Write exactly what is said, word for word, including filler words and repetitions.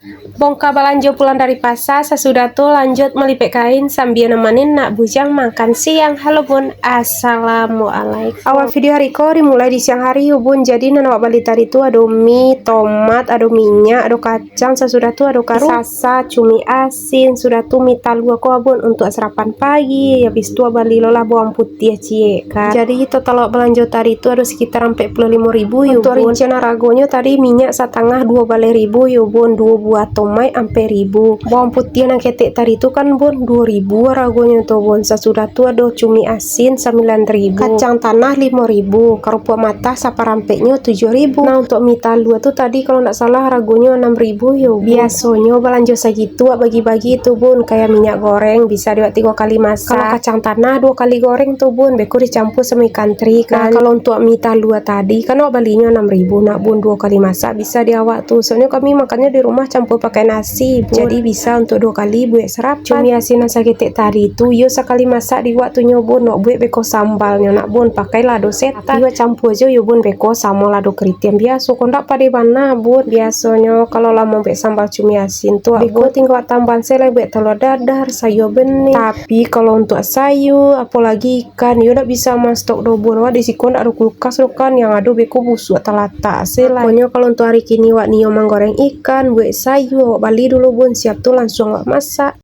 Bongka balanjo pulang dari pasa, sasudah tu lanjut malipek kain sambia namanin nak bujang makan siang. Halo bun, assalamualaikum. Awal video hari ko dimulai di siang hari yo bun. Jadi nan awak bali tadi tu ado mi, tomat, ado minyak, ado kacang, sasudah tu ado karuah, sasa, cumi asin, sudah tu mi talua ko bun untuak sarapan pagi. Habis tu bali lo lah bawang putiah ciek kan. Jadi total awak balanjo tadi tu ado sekitar ampek puluah limo ribu yo bun. Untuak rincian haragonyo tadi minyak satangah duo baleh ribu yo bun, duo buah tomat ampek ribu. Bawang putiah nan ketek tadi tu kan bun duo ribu haragonyo tu bun. Sasudah tu ado cumi asin sambilan ribu, kacang tanah limo ribu, karupuak matah saparampeknyo tujuah ribu. Nah, untuak mi talua tu tadi kalau ndak salah haragonyo anam ribu yo bun. Biasonyo balanjo sagitu awak bagi-bagi tu bun, kayak minyak goreng bisa dek awak tigo kali masak. Kalau kacang tanah duo kali goreng tu bun, beko dicampua samo ikan teri kan. Nah, kalau untuak mi talua tadi kan awak balinyo anam ribu nak bun, duo kali masak bisa di awak tu. Soalnyo kami makannyo di rumah campua pakai nasi bun. Jadi bisa untuak duo kali buek sarapan. Cumi asin nan saketek tadi tu yo sakali masak di waktunyo bun, nak buek beko sambalnyo nak bun, pakai lado setan. Tapi awak campua jo yo bun beko samo lado keritian biaso, kok ndak padeh bana bun. Biasonyo kalau lah mambuek sambal cumi asin tu beko tinggal awak tambahan se lai buek talua dadar, sayua benih. Tapi kalau untuak sayua, apolagi ikan, yo ndak bisa mastok doh bun. Awak di siko ndak ado kulkas doh kan, yang ado beko busuak talatak se lai. Makonyo kalau untuak hari kini wak nio manggoreng ikan, buek sayua, awak bali dulu bun, siap tu lansuang awak masak.